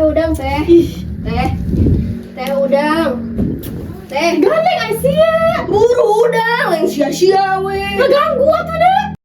Teh udang teh. Teh. Teh udang. Teh. Gandeng ai sia. Buru udang lain sia-sia we. Ngeganggu atuh deh.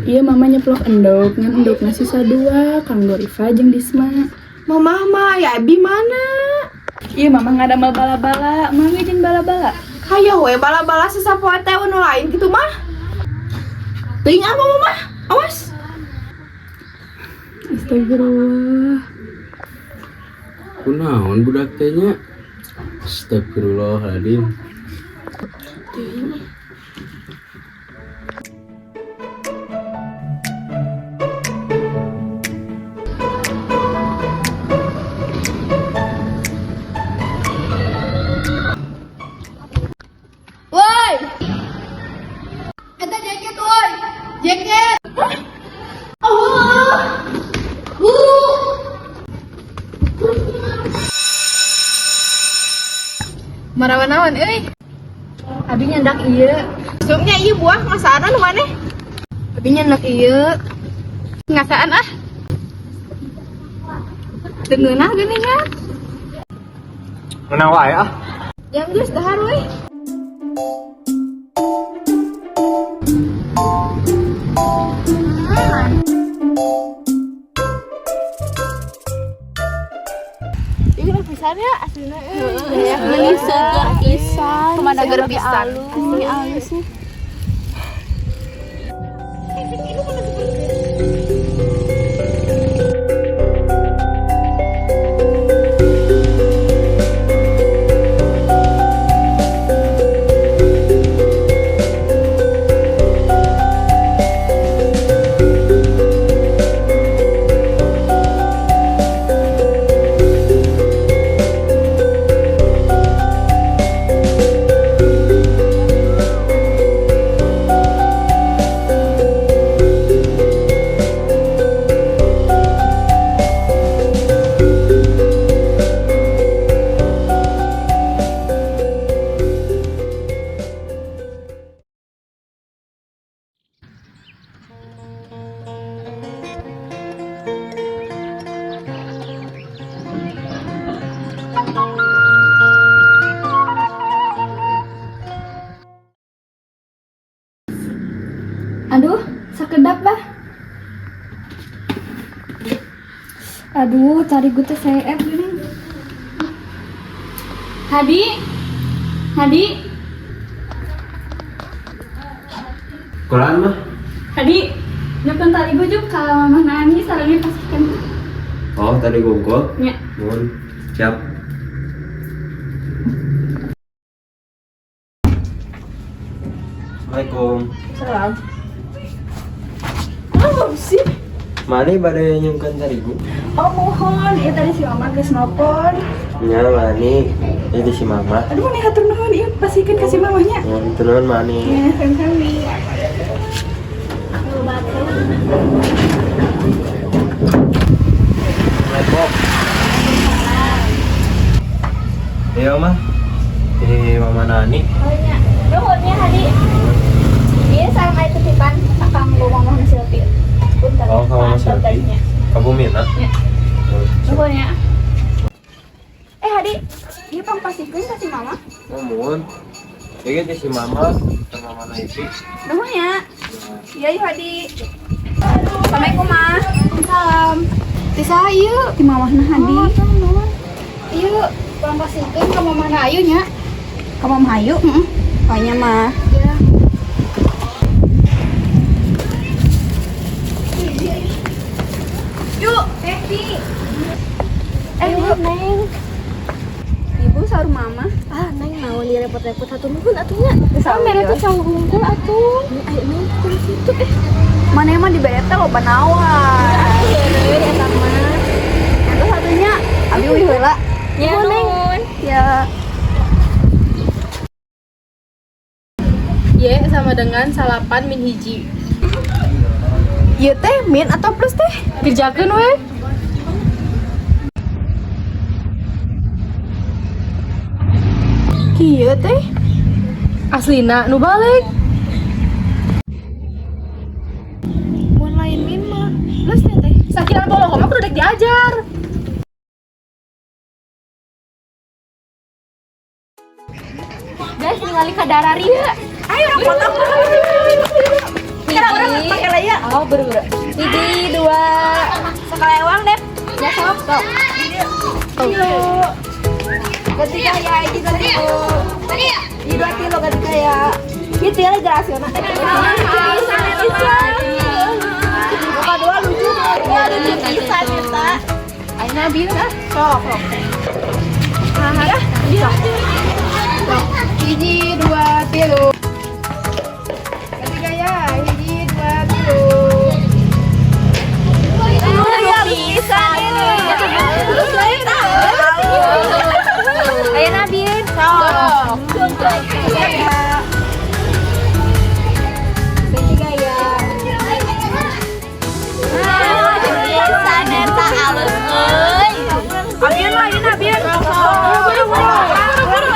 Iya mama nyeplok endog, ngan endogna sisa dua, Kang Dorifa jeung Disma. Mamah mah ya Abi mana? Iya mama ngadamel bala-bala, mami jeung bala-bala. Hayo we bala-bala sasapoe teh nu lain gitu mah. Teuing apa mamah? Awas. Astagfirullah. Kunaon budak teh nya? Astagfirullahaladzim. Woi. Eta jaket woi. Jaket. Oh. Buru. Marawan-awan euy. Abi nyandak ieu. Sumnya ieu buah ngasaan nu maneh? Abi nyandak ieu. Ngasaan ah. Teu ngeunah geuning ah. Menang wae ah. Yang geus dahar we. Ieu mah pisan ya aslina euy. Meuni seger pisan. Kemana seger pisan. Asli alus nih. Aduh, sakedap bah. Aduh, cari gue teh CF gini. Hadi, Hadi, Kulaan mah? Hadi. Nyepen tali gue juga ka mama nani sarangnya pastikan. Oh, tadi gongkol. Nya. Mohon. Siap. Assalamualaikum. Salam. Kenapa sih? Mani bade nyungkeun tarigu? Oh mohon, iya tadi si mama geus nelpon. Nya mani, itu si mama. Aduh, nih hatur nuhun, iya pastikan kasih mamanya. Mohon nuhun mani. Ya, sami-sami. Assalamualaikum. Iya mah. Eh mama Nani. Oh nya, nuhun nya Hadi. Iya sareng aya titipan akang gua mama Silvi. Punten. Oh, ka Mama Silvi. Ka Bumina. Ya. Nuhun nya. Eh Hadi, ieu pangpasikeun ka si mama. Mohon. Iya teh si mama, sama mama Naifi. Nuhun ya. Iya yuk Hadi. Assalamualaikum Ma. Salam. Ti saha ieu? Ti mamahna Hadi. Oh, Ieu pangpasikeun ka mama Ayu nya. Ka mama Ayu? Heeh. Oh nya mah. Ya. Yuk, Tepi. Eh, yuk, Neng. Ibu saur mama. Ah, Neng naon ieu repot-repot hatur nuhun atuh nya. Ah, mere tuh cau hungkul atuh. Ayo Neng kudu situ eh. Mana emang di bere teh loba nawar. Heureuy eta mah. Itu satunya abi uih heula. Ya, Nuhun, Neng. Ya. Y sama dengan salapan min hiji. Ieu teh min atau plus teh? Kerjakeun we. Kieu teh. Aslina nu balik. Mun lain min mah plus teh. Sakiran bolong mah kudu dek diajar. Tingali ka dararieu. Ayo urang foto. Sekarang urang pakai laya. Oh, buru-buru. Hiji, dua. Sakalewang deh. Ya sok, sok. Tilu. Ganti gaya, hiji dua tilu. Hiji dua tilu ganti gaya. Ieu tilu gerasiona. Muka dua lucu. Ya lucu pisan eta. Ayeuna bieu ah. Sok, sok. Ah, ya. Sok. Hiji, dua, tilu. Ganti gaya, hiji, dua, tilu. Lucu pisan. Ayeuna bieu. Sok. Ganti gaya. Lucu pisan eta alus euy. Abien lah, ini abien. Buru, buru, buru, buru.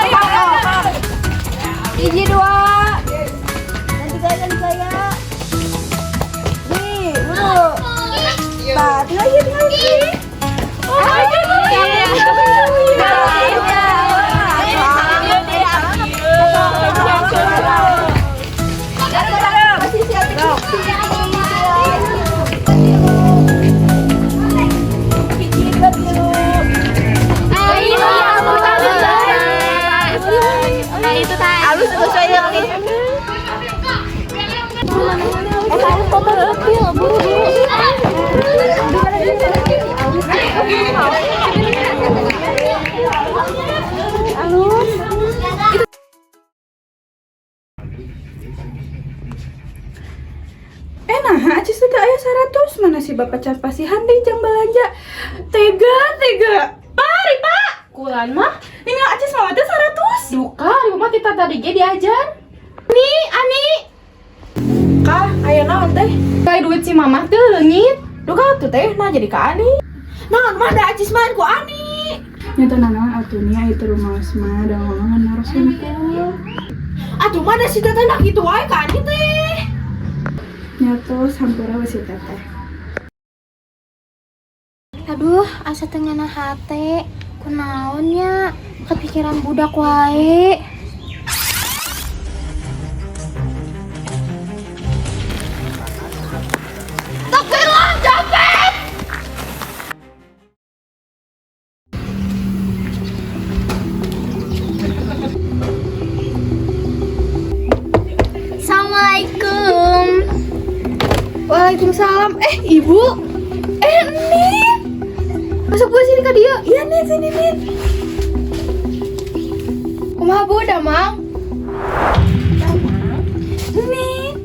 Hiji dua. Ganti gaya, ganti gaya. Nih, buru. Nah, tinggal lagi, tinggal lagi. Oh my God. Hiji, dua, tilu. Ayo, itu tadi. Halus tuh saya nih. Eh, harus foto kecil, buru-buru. Alus. Eh nah, acis teh aya 100, mana si bapak can pasihan deui jang belanja. Tega, tega. Pak, Ripa. Kulan mah Ninggal acis mama teh 100. Duka, di rumah kita tadi ge diajar. Nih, Ani. Kah, aya naon teh? Kayak duit si mamah tuh leungit. Duka tuh teh, nah jadi ka Ani. Naon mah da acis mah ku Ani. Nyata nanaon atuh nya itu rumah mah da ngomong naros hungkul. Atuh mah da si teteh nah kitu wae ka Ani teh. Nyatos hampura we si teteh. Aduh, asa teu ngeunah hate. Kunaon nya? Kepikiran budak wae. Astagfirullah, capek. Assalamualaikum. Waalaikumsalam. Eh, Ibu. Eh, Nin. Masuk gue sini ke dia. Iya nih sini nih. Kumaha Bu, damang? Nih.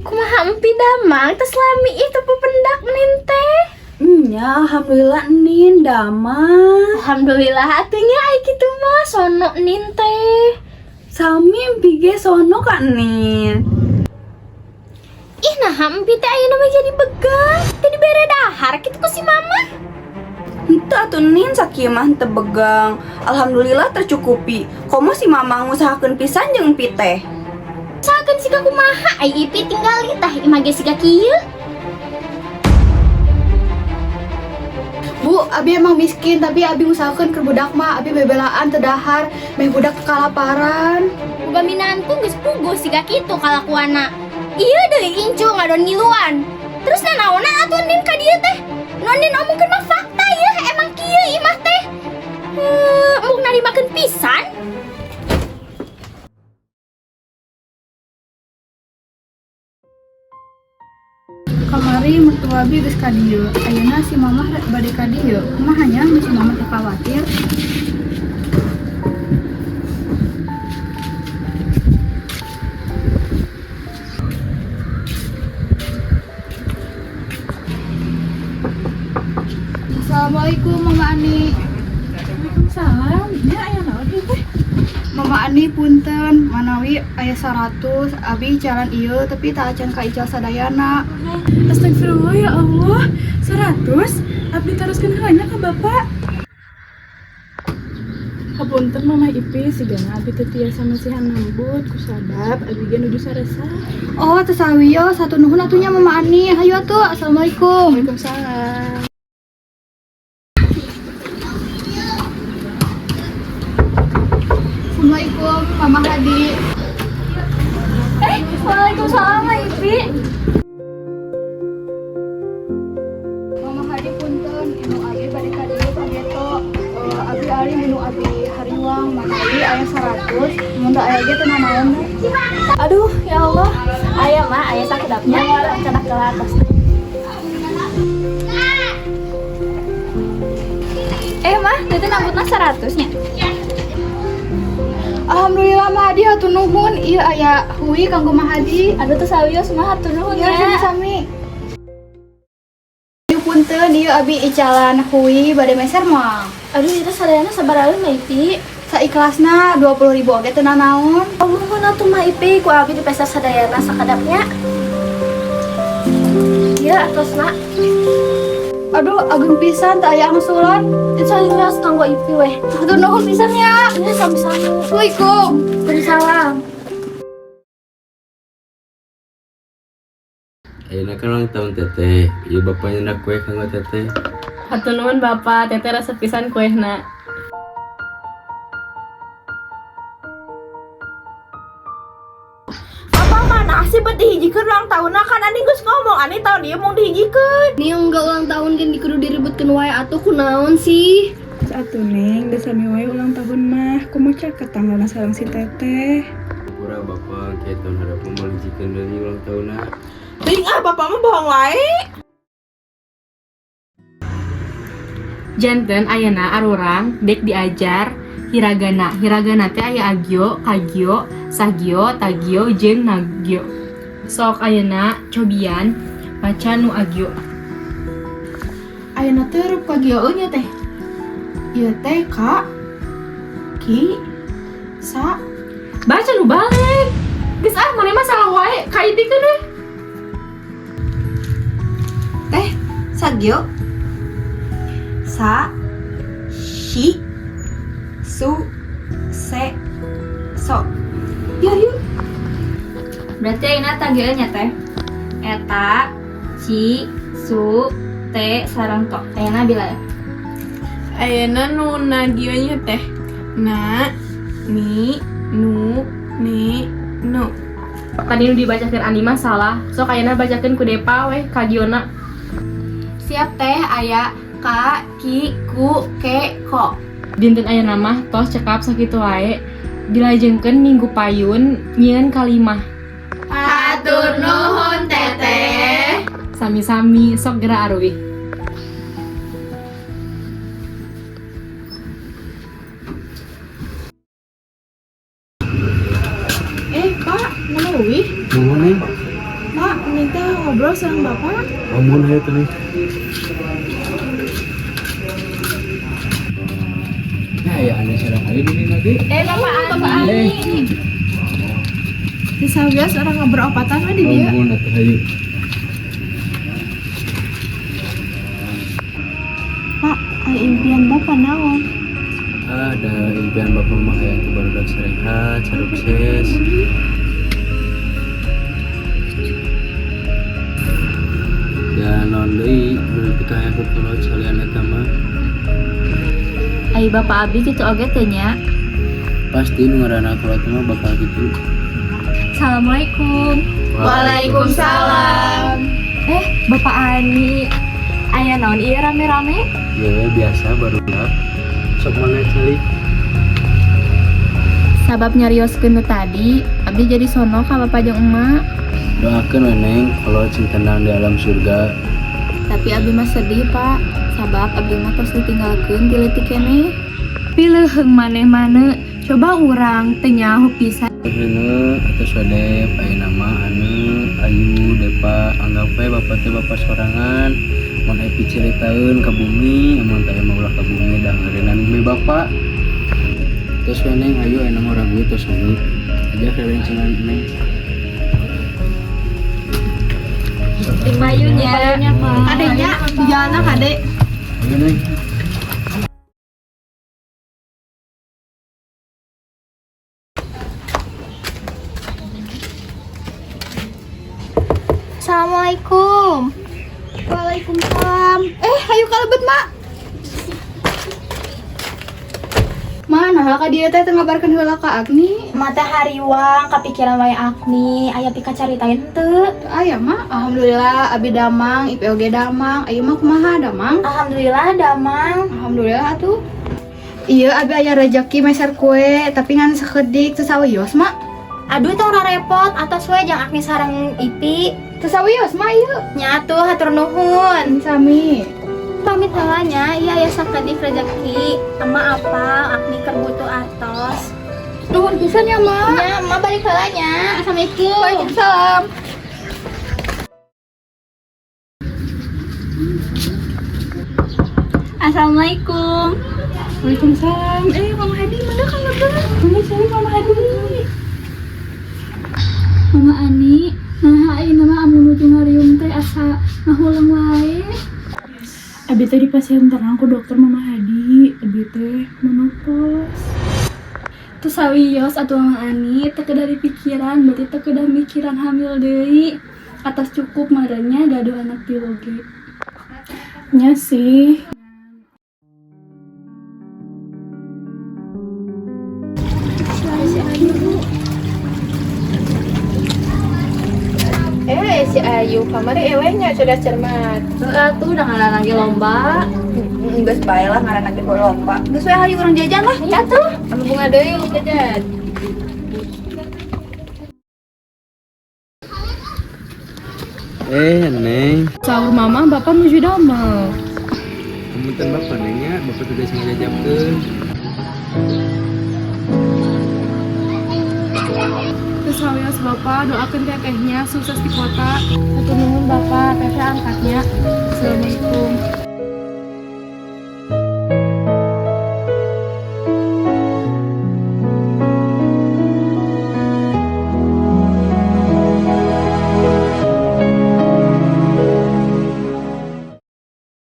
Kumaha empi damang tos lami itu pependak nin teh. Nya, alhamdulillah nin damang. Alhamdulillah atuh nya ai kitu mah sono nin teh. Sami empi ge sono ka nin. Ih nah empi teh ayeuna mah jadi begang. Teu dibere dahar kitu ku si mama. Henteu atuh nin sakieu mah henteu begang. Alhamdulillah tercukupi. Komo si mama ngusahakeun pisan jeung empi teh. Sakeun siga kumaha ai ipi tinggali tah imah ge siga kieu. Bu, abi emang miskin tapi abi ngusahakeun keur budak mah, abi bebelaan teu dahar, meh budak kalaparan. Boga minantu geus puguh siga kitu kalakuanna. Ieu deui incu ngadon ngiluan. Terus nanaonan atuh nin ka dieu teh? Nu nin omongkeun mah fakta ya, emang kieu imah teh. Heuh, embung narimakeun pisan. Kamari mertua abi geus ka dieu. Ayeuna si mamah rek bade ka dieu. Kumaha nya si mamah teh khawatir. Assalamualaikum Mama Ani. Waalaikumsalam. Nya aya naon ieu teh? Mama Ani punten, manawi aya 100, abi jalan ieu tapi tak acan ka ical sadayana. Astagfirullah ya Allah. 100 abdi teruskeun heula nya ka bapak. Hapunten Mama Ipi, sigana abi teu tiasa masihan nambut kusabab abi ge nuju saresah. Oh, teu sawios, hatur nuhun atuh nya Mama Ani. Hayu atuh, assalamualaikum. Waalaikumsalam. Assalamualaikum. Mama Hadi. Eh, waalaikumsalam Ipi. Mama Hadi, punten, indung abi bade ka dieu pageto. Eh, abi alim indung abi hariwang, manawi aya 100, mun teu aya ge teu nanaon. Aduh, ya Allah. Aya mah, aya sakedapnya cedak ke atas. Eh mah, itu nambutna 100 nya. Alhamdulillah, Mama Hadi, hatur nuhun. Ieu aya hui kanggo Mama Hadi. Aduh, tuh sawios mah, hatur nuhun Iya, ya. sami-sami. Ieu punten, ieu abi icalan hui, bade meser moal? Aduh, itu sadayana sabaraha, Mah Ipi? Saikhlasna 20.000 oge teu nanaon. Oh, nuhun atuh Mah Ipi, ku abi dipeser sadayana sakedapnya. Iya, atosna. Aduh, agung pisan, teu aya angsulan. Itu sawios kanggo Ipi weh. Hatur nuhun pisan ya. Ini sami-sami. Assalamualaikum. Waalaikumsalam. Ayeuna kan ulang tahun Teteh. Ieu bapak nyandak kue kanggo Teteh. Hatur nuhun, Bapak, Teteh resep pisan kuehna. Bapak mana sih bet dihijikeun ulang tahunna? Kan ani geus ngomong ani tahun ieu mau dihijikeun. Nih enggak ulang tahun kan dikudu diributkeun wae atuh, kunaon sih? Atuh Neng, da sami wae ulang tahun mah, kumaha caket tanggalna sareng si Teteh. Pura bapak kayak tahun hadapan mau dihijikeun deui ulang tahunna. Teuing ah, bapak mah bohong wae. Janten ayeuna arurang dek diajar hiragana. Hiragana teh aya agyo, kagyo, sagyo, tagyo, jeung nagyo. Sok ayeuna cobian maca nu agyo. Ayeuna teh huruf kagio nya teh. Ieu teh ka, ki, sa. Baca nu balik. Geus ah, maneh mah salah wae, kaitikeun we. Teh, sagyo, sa, si, su, se, so. Ya yuk. Berarti ayeuna tagio nya teh. Eta, ci, su, te, sareng to. Ayeuna bila ya? Ayeuna nu nagio nya teh. Na, ni, nu, ni, nu. Tadi nu dibacakeun Ani mah salah. Sok ayeuna bacakeun ku Depa weh kagiona. Siap teh, aya ka, ki, ku, ke, ko. Dinten ayeuna mah tos cekap sakitu wae. Dilajengkeun minggu payun nyieun kalimah. Hatur nuhun, Teteh. Sami-sami, sok geura aruih. Eh, Pak, mana leuwih? Nuhun, Neng. Pak, minta ngobrol sama Bapak. Amun hayu teh, Neng. Nah, ya aneh sareng ayo di lagi. Eh, Bapak Ani. Eh, Di sawios orang ngobrol opatan mah di dieu. amun atuh hayu. Pak, ai impian Bapak naon? Ada impian bapak mah hayang teh barudak sarehat, sukses. Ya naon deui, nu dipikahayang ku kolot salian eta mah. Ai Bapak abi kitu oge teh nya. Pasti nu ngaranna kolot mah bakal gitu. Assalamualaikum. Waalaikumsalam. Eh, Bapak Ani. Aya naon ieu rame-rame? Ya biasa barudak. Sok mangga calik. Sabab nyarioskeun nu tadi, abdi jadi sono ka Bapak jeung emak. Doakeun we Neng, kolot sing tenang di alam surga. Tapi abdi mah sedih, Pak. Sabab abdi mah tos ditinggalkeun ti leutik keneh. Pileuheung maneh mana? Coba urang teu nyaho pisan. Rene atau sodep aya nama anu ayu Depa, anggap we bapak teh bapak sorangan, mun aya piceritaeun ka bumi, amun teh mah ulah ka bumi, da ngeureunnan bumi bapak. Terus we Neng, ayu aya nama urang gue tos sami aja rerencangan Neng. Mayunya. Kadenya di jalan kade. Ayo Neng. Assalamualaikum. Waalaikumsalam. Eh, ayo kalebet, Mak. Mana Nah, ka dieu teh teu ngabarkeun heula ka Agni. Mata hariwang kapikiran wae Agni, aya pikacarita henteu? Teu aya mah. Alhamdulillah abi damang, Ipi oge damang. Ayo mah kumaha damang? Alhamdulillah damang. Alhamdulillah atuh. Iya, abi aya rezeki meser kue, tapi ngan sakedik teu sawios mak. Aduh, tong repot, atos we jang Agni sareng Ipi. Teu sawios mah ieu. Nya atuh, hatur nuhun. Sami. Pamit heula nya, iya aya sakedik rezeki. Ama apa Agni keur butuh atos. Nuhun pisan ya, Mak. Nya, emak balik heula nya. Assalamualaikum. Waalaikumsalam. Assalamualaikum. Waalaikumsalam. Eh, Mama Hadi, mana kan lebar? Mama cari Mama Hadi. Mama Ani, nah ayeuna mah amun nuju ngariung teh asa ngahuleng wae. Abi teh dipasihan terang ku dokter, Mama Hadi. Abi teh menopause. Teu sawios atuh Mama Ani, teu kedah dipikiran, berarti teu kedah mikiran hamil deui. Atos cukup meureun nya gaduh anak tilu ge. Nya sih. Eh, si Ayu kamari ewe nya cerdas cermat. Heeh tuh udah ngaran lagi lomba. Geus bae lah ngaran lagi lomba. Geus we hayu urang jajan lah. Iya tuh. Anu bunga deui lu jajan. Eh, Neng. Saur mama bapak nuju damel. Punten bapak nengnya, bapak tugas ngajajabkeun. Terus sawios bapak, doakeun tetehnya sukses di kota. Hatur nuhun bapak, teteh angkatnya. Assalamualaikum.